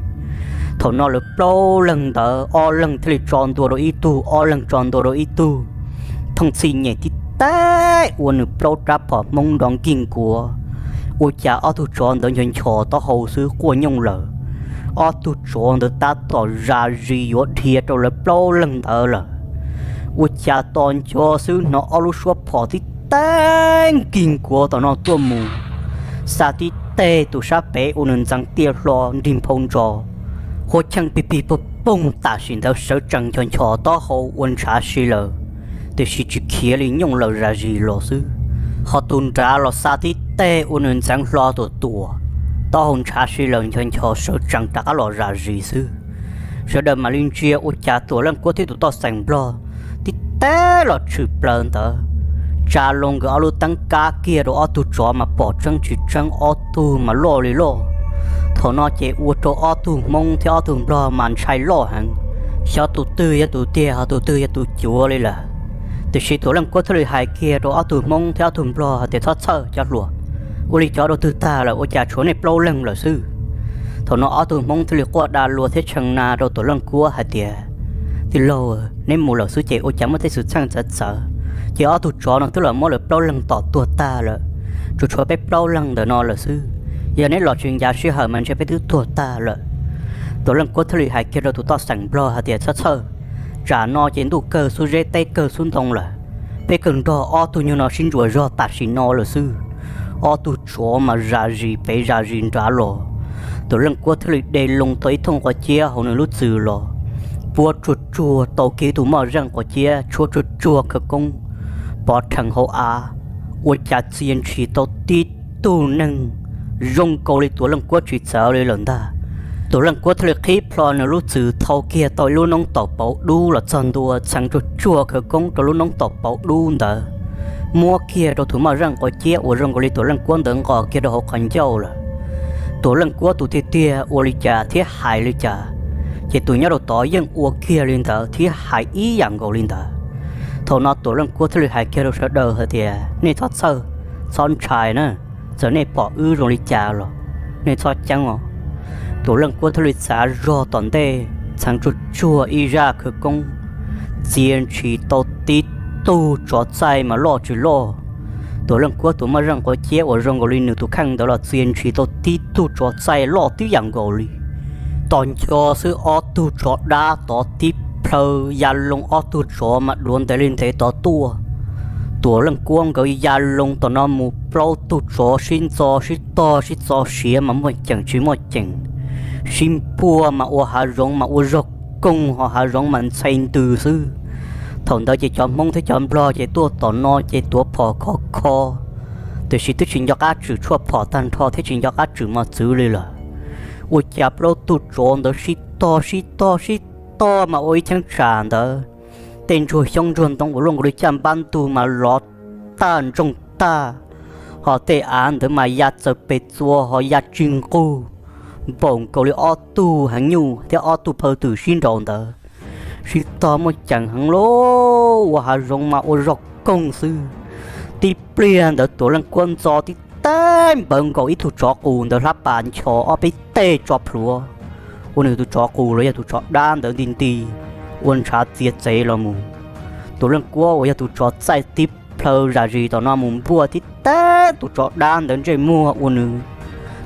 Thaum no lawv plaub leeg ntawd ob leeg thiaj li tso ntua rau ib tug, ob leeg tso ntua rau ib tug, thooj txhij nyem tib teb ua nws plaub rab phom Hmoob nrov nkig nkuav. Ua cas ob tug tsov ntawd ncho nchos taub hau xwb quaj nyooj lawm. Ob tug tsov ntawd tab tom zam zis yuav dhia rau lawv plaub leeg ntawd lawm. Ua cas tos nco xwb hnov ob lub suab phom tib teb nkig nkuav tom no tuaj mus, xa tib teg tus sab pem ua nws ntxeev tiaj hlo nrig nphau ntsos, huab cheej pig pig poog poog tam sim ntawd sawv tsees ncho nchos taub hau ua ntshav si lawm, tiam sis tsis khiav li nyooj lawm zam zis los xwb. Ho tus nrad los xa tib teg ua nws ntxeev hlo tus tuam, taub hau ntshav si lawm ncho nchos sawv tsees rov qab los zam zis xwb. Sawv daws mam li ntsia ua cas Tuam Leej Kuab thiab tus toj xeem Nplog tib teb los tshwm plaws ntawd, tsa loo nkawd ob lub teeb kab kiag rau ob tug tsov mas pom tseeb tsis tseeb ob tug mas loj li loj. Thaum no ces ua rau ob tug Hmoob thiab ob tug Nplog mas ntshai loj heev, xyov tus twg yog tus tiag ho tus twg yog tus cuav li lawm. Tiam sis Tuam Leej Kuab thiaj li hais kiag rau ob tug Hmoob thiab ob tug Nplog hais tias, Txhob txhawj cov hluas, ua li cov rau twg tag lawm, ua cas tshuav nej plaub leeg lawm xwb? Thaum no ob tug Hmoob thiaj li quaj da lua thiab tshee na rau Tuam Leej Kuab hais tias, Tij laug, neb mus lawm xwb ces ua cas muaj tej xwm txheej txawv txawv, ces ob tug tsov no twb los muab lawv plaub leeg tom tuag tag lawm, tsuas tshuav peb plaub leeg ntawm no lawm xwb. Yog neb los tsis ncav sij hawm mas ntshe peb twb tuag tag lawm. Tuam Leej Kuab thiaj li hais kiag rau tus toj xeem Nplog hais tias, Txhob txhawj, tsam no ces ntuj kawg xub zeb teb kawg xub ntoo lawm, peb kawg nrog ob tug nyuag no sib ntsuas zog tam sim no lawm xwb. Ob tug tsov mas zam zis pem zam zis nrad los, Tuam Leej Kuab thiaj li de loo tau ib thooj quav ciab hauv nws lub txwm los, puab tsuag tsuag tau kiag tus moj zeej quav ciab tshuab tsuag tsuag khawv koob pov rhees hauv av, ua cas txia ntshis tau tib tug neeg zoo nkaus li Tuam Leej Kuab tsis txawv li lawm ntag. Tuam Leej Kuab thiaj li qhib plho nws lub txwm thau kiag tau ib lub noob taum pauv dub los txog ntua txheev tsuag tsuag khawv koob rau lub noob taum pauv dub ntawd, muab kiag rau tus moj zeej quav ciab uas zoo nkaus li Tuam Leej Kuab ntawd nqos kiag rau hauv qhov ncauj lawm. Tuam Leej Kuab tus tiag tiag ua li cas thiab hais li cas, ces tus nyob rau tod yeej ua kiag li ntawd thiab hais ib yam nkaus li ntawd. Thaum no Tuam Leej Kuab thiaj li hais kiag rau sawv daws hais tias, Nej txhob txhawj, txhob ntshai na, txawm nej pom wb zoo li cas los nej txhob ceeb os. Tuam Leej Kuab thiaj li txav zog tom ntej txheev tsuag tsuag ib zaj khawv koob, txia ntshis tau tib tug tsov txaij mas loj tsis loj. Tuam Leej Kuab tus moj zeej quav ciab uas zoo nkaus li nws tus kheej ntawd los txia ntshis tau tib tug tsov txaij loj tib yam nkaus li. Tos nco xwb ob tug tsov dab tod tib plhaw ya loo ob tug tsov mas duav ntev li ntev tod tuaj. Tuam Leej Kuab nkawd ya loo tom no mus plaub tug tsov sib ntxo sib tog sib txo siav mas muaj ceem tsis muaj ceem, sib npuaj mas ua hav zoov mas ua zog koog ho hav zoov mas ntxhe ntws xwb. Thaum ntawd ces cov Hmoob thiab cov Nplog ces tuaj tom no ces tuav phom khov kho, tiam sis twb tsis nco qab tshwm tshuaj phom tag nrho thiab tsis nco qab tshwm mos txwv li lawm. Ua cas plaub tug tsov ntawd sib tog sib tog sib tog mas ua ib cheeb tsam ntawd, tej ntsuag xyoob ntsuag ntoo uas luaj nkaus li caj npab ntug mas lov tag ntsoog tag, ho tej av ntawd mas ya txawm pes txua ho ya tsis nqug, npaum nkaus li ob tug heev nyuj thiab ob tug phaw twm sib nraus ntawd. Sib tog muaj ceem heev lauj, ua hav zoov mas ua zog koog xwb. Tib pliag ntawd Tuam Leej Kuab ntxo tib teg npawv nkaus ib tug tsov qus ntawd hlab pas nchos ob peb teg tso plhuav, ua nws tus tsov qus los yog tus tsov dab ntawd nti nti, ua ntshav txiav txev los mus. Tuam Leej Kuab uas yog tus tsov txaij tib plhaw zam zis tom no mus npuaj tib teg tus tsov dab ntawd ntsej muag ua nws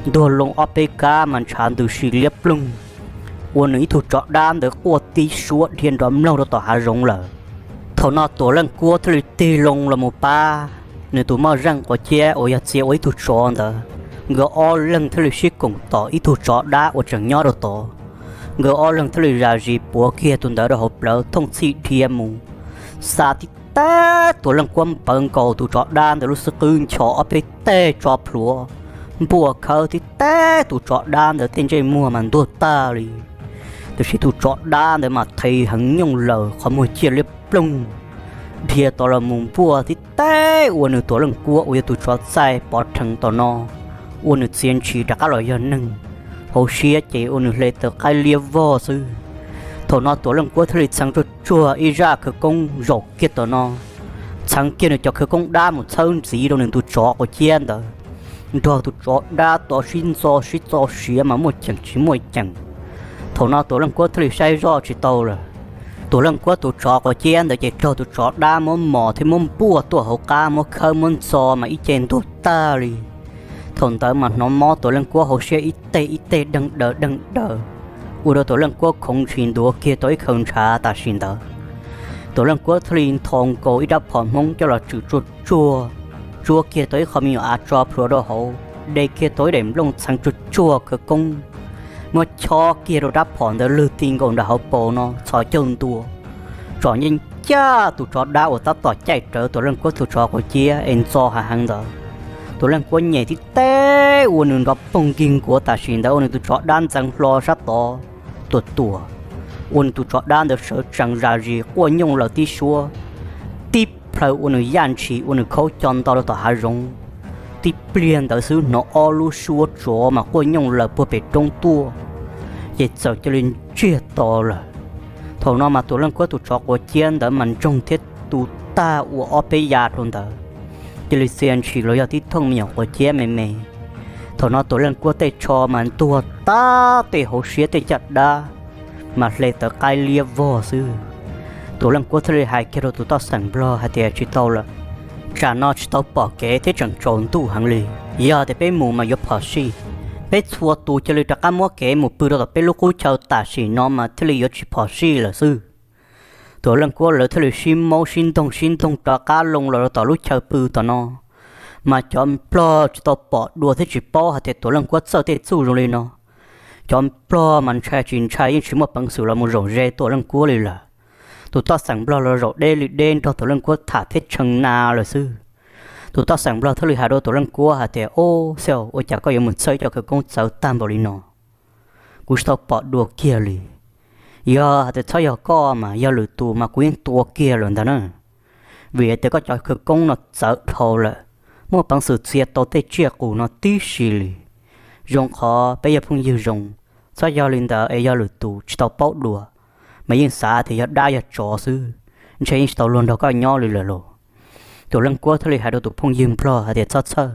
ntuag loo ob peb kab mas ntshav ntws si liab ploog, ua nws ib tug tsov dab ntawd quaj tib suab dhia nrov mloog rau tom hav zoov lawm. Thaum no Tuam Leej Kuab thiaj li tig loo los mus pab nws tus moj zeej quav ciab uas yog txia ua ib tug tsov ntawd. Nkawd ob leeg thiaj li sib koom tom ib tug tsov dab uas tseem nyob rau tod. Nkawd ob leeg thiaj li zam zis puav kiag tus ntawd rau hauv plawv thooj txhij dhia mus, xa tib teg Tuam Leej Kuab npawv nkaus tus tsov dab ntawd lub xub qwb nchos ob peb teg tso plhuav, npuaj khawb tib teg tus tsov dab ntawd tej ntsej muag mas ntuag tag li. Tiam sis tus tsov dab ntawd mas thev heev nyooj lawm qhov muag ciaj liab ploog, dhia tod los mus npuaj tib teg ua nws Tuam Leej Kuab uas yog tus tsov txaij pov rhees tom no, ua nws txia ntshis rov qab los yog neeg, hauv siab ces ua nws hle taws qaib liab vog xwb. Thaum no Tuam Leej Kuab thiaj li txheev tsuag tsuag ib zaj khawv koob zaum kiag tom no, txheev kiag nws cov khawv koob dab mus txhawb ntxiv rau nws tus tsov quav ciab ntawd. nrog tus tsov dab tod sib ntxo sib txo siav mas muaj cheem tsis muaj cheem. Thaum no Tuam Leej Kuab thiaj li saib zoj tsis tau lawm. Tuam Leej Kuab tus tsov quav ciab ntawd ces raug tus tsov dab muab mos thiab muab npuaj tuaj hauv qab, muab khawb muab ntxo mas ib ce ntuag tag li. Thaum ntawd mas hnov mob Tuam Leej Kuab hauv siab ib teg ib teg deeg daws deeg daws, ua rau Tuam Leej Kuab khoov ntshis ntuav kiag tau ib khaws ntshav tam sim ntawd. Tuam Leej Kuab thiaj li ntho nkaus ib rab phom Hmoob coj los tswm tsuag tsuag, tsuab kiag tau ib qho me nyuam av tso plhuav rau hauv, de kiag tau ib daim nplooj txheev tsuag tsuag khawv koob, muab chob kiag rau rab phom ntawd lwg ti nkaus nram hauv paus no txhos caug ntua, tsom ncej ncaj tus tsov dab uas tab tom caij rawv Tuam Leej Kuab tus tsov quav ciab es ntxo hav heev ntawd. Tuam Leej Kuab nyem tib teb ua nws nrov poog nkig nkuav tam sim ntawd ua nws tus tsov dab ntxeev hlo sab tod tuam tuam, ua nws tus tsov dab ntawd sawv tsees zam zis quaj nyooj laws tib suab, tib plhaw ua nws yaj ntshis ua nws khaub co nto rau tom hav zoov. Tib pliag ntawd xwb hnov ob lub suab tsov mas quaj nyooj laws puag pem roob tuaj, ces txawm cia li ntsiag to lawm. Thaum no mas Tuam Leej Kuab tus tsov quav ciab ntawd mas ntsoog thiab tu tag ua ob peb ya rau ntawd, cia li txia ntshis los yog tib thooj me nyuam quav ciab me me. Thaum no Tuam Leej Kuab tej tsho mas ntuag tag tej hauv siab tej caj dab mas hle tawv qaib liab vog xwb. Tuam Leej Kuab thiaj li hais kiag rau tus toj xeem Nplog hais tias, Tsis tau lawm, tsam no tsis tau pom kev thiab tseem tsaus ntuj heev li. Yog tias peb mus mas yuav phom sij, peb txhua tus cia li rov qab muab kev mus pw rau tom peb lub qub chaw tam sim no mas thiaj li yuav tsis phom sij lawm xwb. Tuam Leej Kuab lawv thiaj li sib maub sib ntoog sib ntoog rov qab loo los rau tom lub chaw pw tom no, mas cov Nplog tsis tau pom dua thiab tsis paub hais tias Tuam Leej Kuab txawj tej txuj zoo li no. Cov Nplog mas ntshai tsis ntshai yeej tsis muaj peev xwm los mus zaum ze Tuam Leej Kuab li lawm. Tus toj xeem Nplog los zaum deb li deb nrog Tuam Leej Kuab tham thiab tshee na lawm xwb. Tus toj xeem Nplog thiaj li hais rau Tuam Leej Kuab hais tias, Ob, xyov ua cas koj yuav mus txawb cov khawv koob txawv tag npaum li no, kuv tsis tau pom dua kiag li. Yog hais tias txhob yog koj mas yog lwm tus mas kuv yeej tua kiag lawm ntag na. Vim tias koj cov khawv koob no txawv dhau lawm, muaj peev xwm txia tau tej tsiaj qus no tib si li. Zoo qhov peb yog phooj ywg zoo, txhob yog li ntawd es yog lwm tus tsis tau paub dua, mas yeej xav tias yog dab yog tsov xwb, ntshe yeej tsis tau luag nrog koj nyob li lawm lauj. Tuam Leej Kuab thiaj li hais rau tus phooj ywg Nplog hais tias, Txhob txhawj,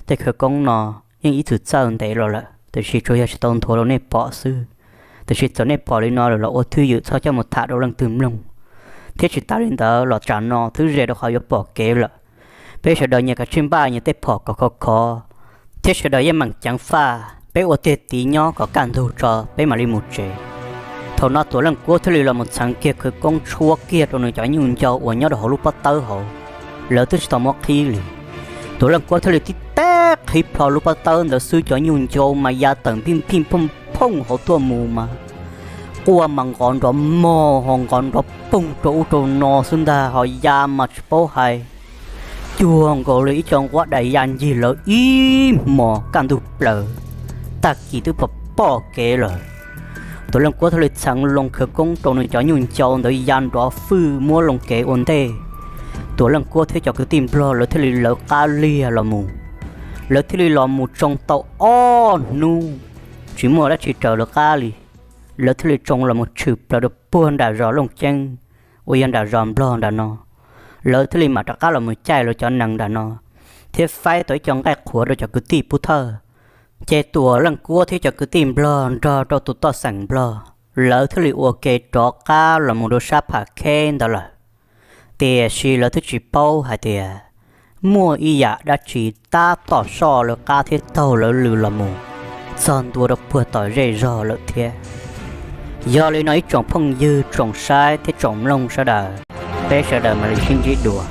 tej khawv koob no yeej ib txwm txawj ntev los lawm, tiam sis tsuas yog tsis tau nthuav rau nej pom xwb. Tiam sis txawm nej pom li no lawm los ua thwj ywm txhob coj mus tham rau leej twg mloog, thiab tsis tas li ntawd los tsam no twb ze rau qhov yuav pom kev lawm. Peb sawv daws nyias kav tsij npaj nyias tej phom kom khov khov, thiab sawv daws yeej meem ceev faj, peb ua tiag tiv nyob kom kaj ntug tso peb mam li mus tsev. Thaum no Tuam Leej Kuab thiaj li los mus txheev kiag khawv koob tshuab kiag rau nws cov nyuj ncau uas nyob rau hauv lub pob tawb hauv, lawv twb tsis tau muab qhib li. Tuam Leej Kuab thiaj li tib teb qhib plho lub pob tawb ntawd xwb cov nyuj ncau mas ya tawm npij npij phooj phooj hauv tuaj mus mas quaj mas nqov nrov mog ho nqov nrov poog rau ub rau no xwb ntag ho ya mas tsis paub hais, cuag nkaus li ib co nquab dais ya ncig lawv ib hmos kaj ntug plaws, tag kis twb pom pom kev lawm. Tuam Leej Kuab thiaj li txheev loo khawv koob rau nws cov nyuj ncau ntawd ya nrov fwj muab loo kev ua ntej. Tuam Leej Kuab thiab cov kwv tij Nplog lawv thiaj li lawv qab liag los mus. Lawv thiaj li los mus tsoo tau ob hnub, tsis muaj dab tsi raws lawv qab li. Lawv thiaj li tsoo los mus tshwm plaws rau puag nram zos Looj Ceeb, uas yog nram zos Nplog nram no. Lawv thiaj li mam rov qab los mus caij lawv cov nees nram no, thiab faib tau ib co nqaij qhuav rau cov kwv tij pub thawj. Ces Tuam Leej Kuab thiab cov kwv tij Nplog nrog rau tus toj xeem Nplog, lawv thiaj li ua ke rov qab los mus rau sab Pham Kheb ntawd lawm. Tiam sis lawv twb tsis paub hais tias muaj ib yam dab tsi tab tom soj lawv qab thiab taug lawv lw los mus txog ntua rau puag tom zej zog lawm thiab. Yog li no ib tsoom phooj ywg tsoom saib thiab tsoom mloog sawv daws, peb sawv daws mam li sib ntsib dua.